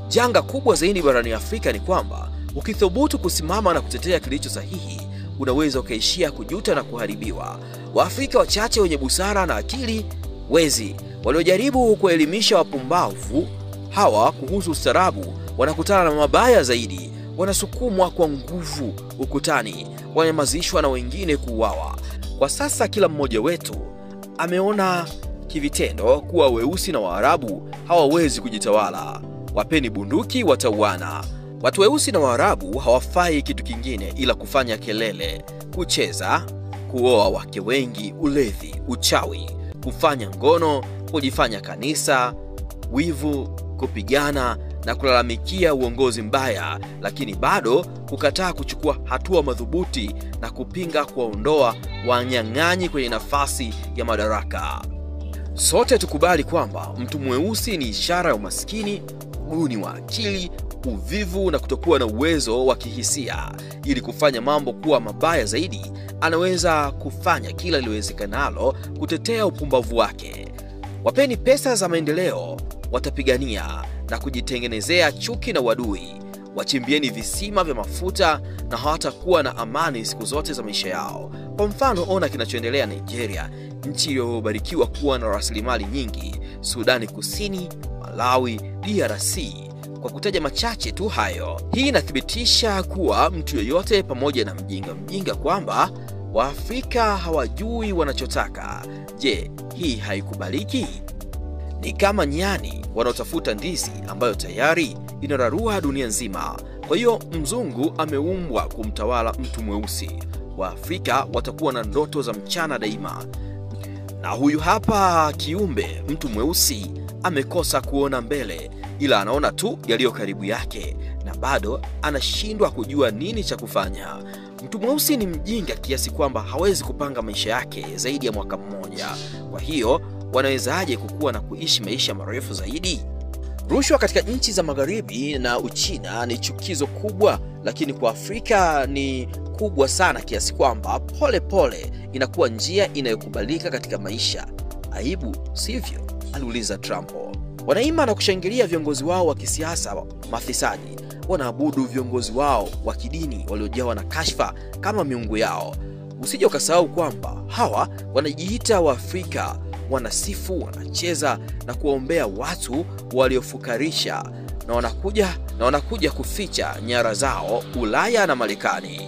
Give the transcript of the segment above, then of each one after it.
Janga kubwa zaidi barani Afrika ni kwamba ukithubutu kusimama na kutetea kilicho sahihi, unaweza ukaishia kujuta na kuharibiwa. Waafrika wachache wenye busara na akili wezi waliojaribu kuelimisha wapumbavu hawa kuhusu ustaarabu wanakutana na mabaya zaidi. Wanasukumwa kwa nguvu ukutani, wanyamazishwa na wengine kuuawa. Kwa sasa kila mmoja wetu ameona kivitendo kuwa weusi na Waarabu hawawezi kujitawala. Wapeni bunduki, watauana. Watu weusi na Waarabu hawafai kitu kingine ila kufanya kelele, kucheza, kuoa wake wengi, ulevi, uchawi, kufanya ngono, kujifanya kanisa, wivu, kupigana na kulalamikia uongozi mbaya, lakini bado kukataa kuchukua hatua madhubuti na kupinga kuwaondoa wanyang'anyi kwenye nafasi ya madaraka. Sote tukubali kwamba mtu mweusi ni ishara ya umaskini, uguni wa akili, uvivu na kutokuwa na uwezo wa kihisia. Ili kufanya mambo kuwa mabaya zaidi, anaweza kufanya kila liwezekanalo kutetea upumbavu wake. Wapeni pesa za maendeleo, watapigania na kujitengenezea chuki na uadui. Wachimbieni visima vya mafuta na hawatakuwa na amani siku zote za maisha yao. Kwa mfano, ona kinachoendelea Nigeria, nchi iliyobarikiwa kuwa na rasilimali nyingi, Sudani Kusini, Malawi, DRC, kwa kutaja machache tu hayo. Hii inathibitisha kuwa mtu yeyote pamoja na mjinga kwamba Waafrika hawajui wanachotaka. Je, hii haikubaliki? Ni kama nyani wanaotafuta ndizi ambayo tayari inararua dunia nzima. Kwa hiyo mzungu ameumbwa kumtawala mtu mweusi. Waafrika watakuwa na ndoto za mchana daima. Na huyu hapa kiumbe mtu mweusi amekosa kuona mbele, ila anaona tu yaliyo karibu yake na bado anashindwa kujua nini cha kufanya. Mtu mweusi ni mjinga kiasi kwamba hawezi kupanga maisha yake zaidi ya mwaka mmoja. Kwa hiyo wanawezaje kukua na kuishi maisha marefu zaidi? Rushwa katika nchi za magharibi na Uchina ni chukizo kubwa, lakini kwa Afrika ni kubwa sana kiasi kwamba pole pole inakuwa njia inayokubalika katika maisha. Aibu, sivyo? Aliuliza Trump. Wanaima na kushangilia viongozi wao wa kisiasa mafisadi. Wanaabudu viongozi wao wa kidini waliojawa na kashfa kama miungu yao. Usije ukasahau kwamba hawa wanajiita Waafrika, wanasifu, wanacheza na kuombea watu waliofukarisha na wanakuja kuficha nyara zao Ulaya na Marekani.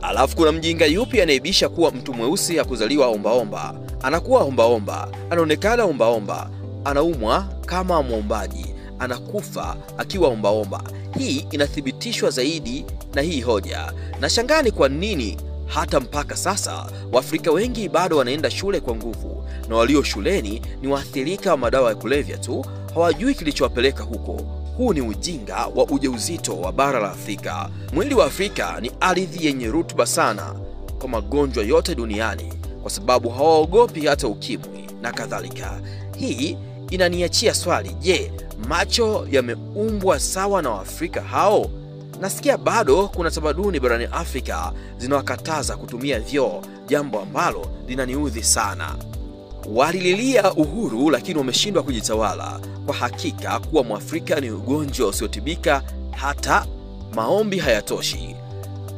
Alafu kuna mjinga yupi anaibisha kuwa mtu mweusi hakuzaliwa ombaomba? Anakuwa ombaomba, anaonekana ombaomba, anaumwa kama mwombaji, anakufa akiwa ombaomba. Hii inathibitishwa zaidi na hii hoja. Nashangaa ni kwa nini hata mpaka sasa Waafrika wengi bado wanaenda shule kwa nguvu, na walio shuleni ni waathirika wa madawa ya kulevya tu, hawajui kilichowapeleka huko. Huu ni ujinga wa ujauzito wa bara la Afrika. Mwili wa Afrika ni ardhi yenye rutuba sana kwa magonjwa yote duniani, kwa sababu hawaogopi hata ukimwi na kadhalika. Hii inaniachia swali, je, macho yameumbwa sawa na Waafrika hao? Nasikia bado kuna tamaduni barani Afrika zinawakataza kutumia vyoo, jambo ambalo linaniudhi sana. Walililia uhuru lakini wameshindwa kujitawala. Kwa hakika kuwa Mwafrika ni ugonjwa usiotibika, hata maombi hayatoshi.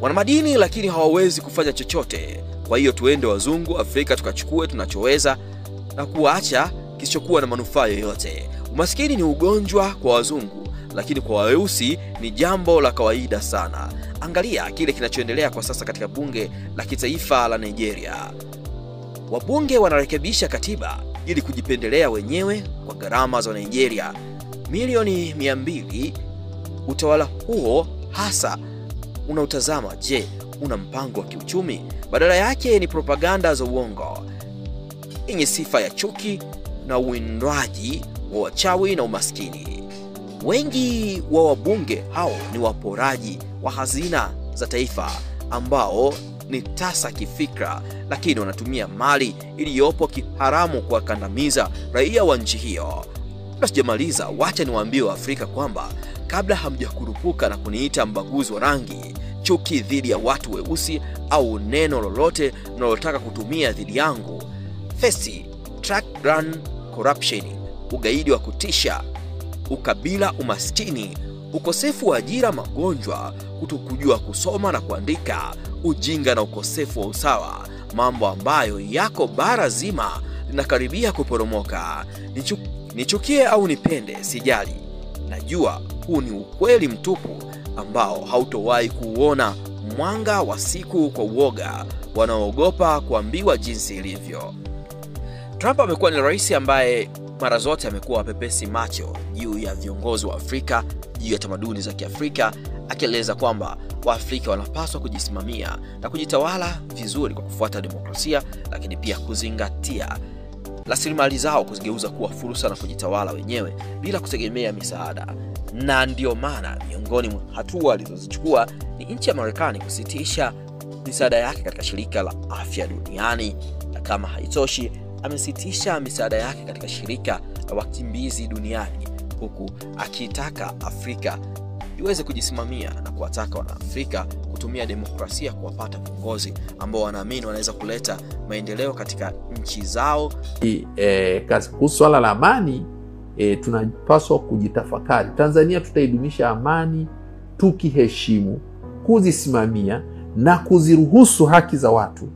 Wana madini lakini hawawezi kufanya chochote. Kwa hiyo tuende wazungu Afrika tukachukue tunachoweza na kuacha kisichokuwa na manufaa yoyote. Umaskini ni ugonjwa kwa wazungu, lakini kwa weusi ni jambo la kawaida sana. Angalia kile kinachoendelea kwa sasa katika bunge la kitaifa la Nigeria. Wabunge wanarekebisha katiba ili kujipendelea wenyewe kwa gharama za Nigeria milioni 200. Utawala huo hasa unautazama, je, una mpango wa kiuchumi? Badala yake ni propaganda za uongo yenye sifa ya chuki na uwindaji wa wachawi na umaskini. Wengi wa wabunge hao ni waporaji wa hazina za taifa ambao ni tasa kifikra, lakini wanatumia mali iliyopo kiharamu kuwakandamiza raia wa nchi hiyo. Kabla sijamaliza, wacha niwaambie Waafrika kwamba kabla hamjakurupuka na kuniita mbaguzi wa rangi, chuki dhidi ya watu weusi au neno lolote mnalotaka kutumia dhidi yangu, first, track run corruption, ugaidi wa kutisha, ukabila, umaskini, Ukosefu wa ajira, magonjwa, kutokujua kusoma na kuandika, ujinga na ukosefu wa usawa, mambo ambayo yako bara zima linakaribia kuporomoka. Nichukie au nipende, sijali. Najua huu ni ukweli mtupu ambao hautowahi kuuona mwanga wa siku kwa uoga wanaoogopa kuambiwa jinsi ilivyo. Trump amekuwa ni rais ambaye mara zote amekuwa pepesi macho juu ya viongozi wa Afrika, juu ya tamaduni za Kiafrika, akieleza kwamba Waafrika wanapaswa kujisimamia na kujitawala vizuri kwa kufuata demokrasia, lakini pia kuzingatia rasilimali zao, kuzigeuza kuwa fursa na kujitawala wenyewe bila kutegemea misaada. Na ndio maana miongoni mwa hatua alizozichukua ni nchi ya Marekani kusitisha misaada yake katika shirika la afya duniani, na kama haitoshi amesitisha misaada yake katika shirika la wakimbizi duniani, huku akitaka Afrika iweze kujisimamia na kuwataka wanaafrika kutumia demokrasia kuwapata viongozi ambao wanaamini wanaweza kuleta maendeleo katika nchi zao. Kuhusu swala la amani, tunapaswa kujitafakari. Tanzania tutaidumisha amani tukiheshimu, kuzisimamia na kuziruhusu haki za watu.